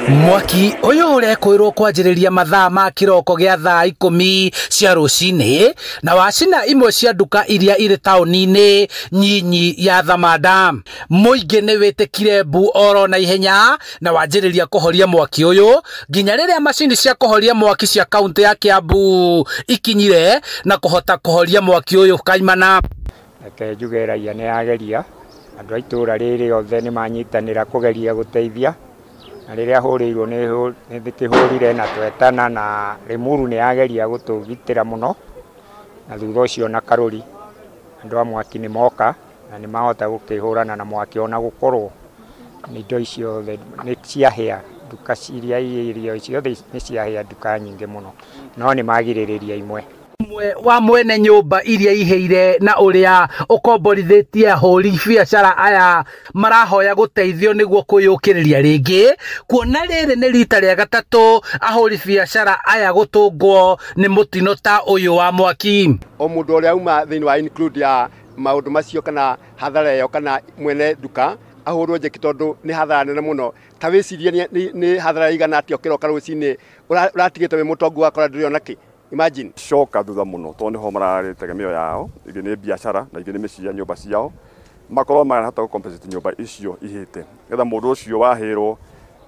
Mwaki ũyũ ũrekwĩrwo kwanjĩrĩria mathaa ma kĩroko gĩa thaa 10 cia rũcinĩ na wacina imwe cia nduka iria irĩ taũni-inĩ nyinyi ya Thamanda. Mũingĩ nĩ wĩtĩkire mbu oro na ihenya na wanjĩrĩria kũhoria mwaki ũyũ nginya rĩrĩa macini cia kũhoria mwaki cia kaunti ya Kiambu ikinyire na kũhota kũhoria mwaki ũyũ kaimana. Reke njuge raia nĩ yageria, andũ a itũũra rĩrĩ othe nĩ manyitanĩra kũgeria gũteithia, na rĩrĩa hũrĩirwo nĩ kĩhũrire na twetana, na Limuru nĩ yageria gũtũgitĩra mũno, na thutha ũcio na Karũri andũ a mwaki nĩ moka na nĩ mahota gũkĩhũrana na mwaki, ona gũkorwo nĩ indo icio othe nĩ ciahĩa, nduka iria irio ciothe nĩ ciahĩa nduka nyingĩ mũno, no nĩ magirĩrĩria imwe. Ũmwe wa mwene nyũmba iria ihĩire na ũrĩa ũkomborithĩtie ahũri biacara aya marahoya gũteithio nĩguo kwĩyũkĩrĩria rĩngĩ, kuona rĩrĩ nĩ rita rĩa gatatũ ahũri biacara aya gũtũngwo nĩ mũtino ta ũyũ wa mwaki. O mũndũ ũrĩa auma thĩinĩ wa include ya maũndũ macio kana hathara ĩyo kana mwene nduka ahũrwo njeki, tondũ nĩ hathara nene mũno. Ta wĩcirie nĩ hathara ĩigana atĩa ũkĩroka rũcinĩ ũratigĩte wĩ mũtongu wakora ndũrĩ ona kĩ. Imagine. Coka thutha mũno tondũ nĩho mararĩ tegemeo yao, ingĩ nĩ biacara na ingĩ nĩ mĩciĩ ya nyũmba ciao, makorwo marahota gũ compensate nyũmba icio ihĩte, nĩgetha mũndũ ũcio wahĩrwo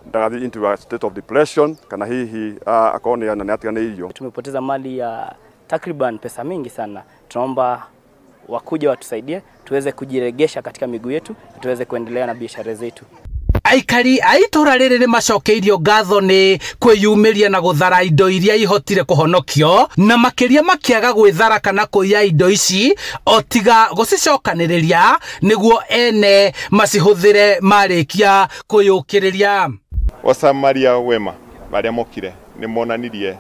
ndagathiĩ into a state of depression kana hihi akorwo nĩ atiganĩirio. Tumepoteza mali ya takriban pesa mingi sana. Tunaomba wakuja watusaidie tuweze kujiregesha katika miguu yetu, tuweze kuendelea na biashara zetu. Aikari a itũũra rĩrĩ nĩ macokeirio ngatho nĩ kwĩyumĩria na gũthara indo iria ihotire kũhonokio, na makĩria makĩaga gwĩthara kana kũiya indo ici o tiga gũcicokanĩrĩria nĩguo ene macihũthĩre marĩkia kwĩyũkĩrĩria. Wasamaria wema arĩa mokire nĩ monanirie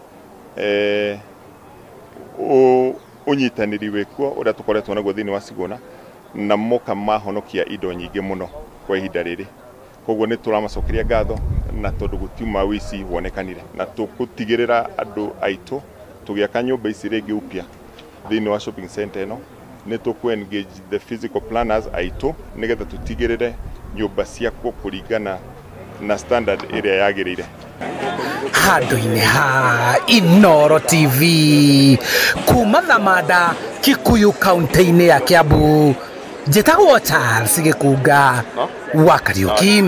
ũnyitanĩri wĩkuo ũrĩa tũkoretwo naguo thĩinĩ wa Sigona, na moka mahonokia indo nyingĩ mũno kwa ihinda rĩrĩ. Koguo nĩ tũramacokeria ngatho, na tondũ gũtiuma ũici wonekanire, na tũgũtigĩrĩra andũ aitũ tũgĩaka nyũmba ici rĩngĩ upya thĩinĩ wa shopping center ĩno, nĩ tũkũ engage the physical planners aitũ nĩgetha tũtigĩrĩre nyũmba ciakwo kũringana na standard ĩrĩa yagĩrĩire. Handũ-inĩ ha Inooro TV kuma Thamanda, Kikuyu, kaunti-inĩ ya Kiambu, njĩtagwo Charles Gĩkunga wa Kariũki.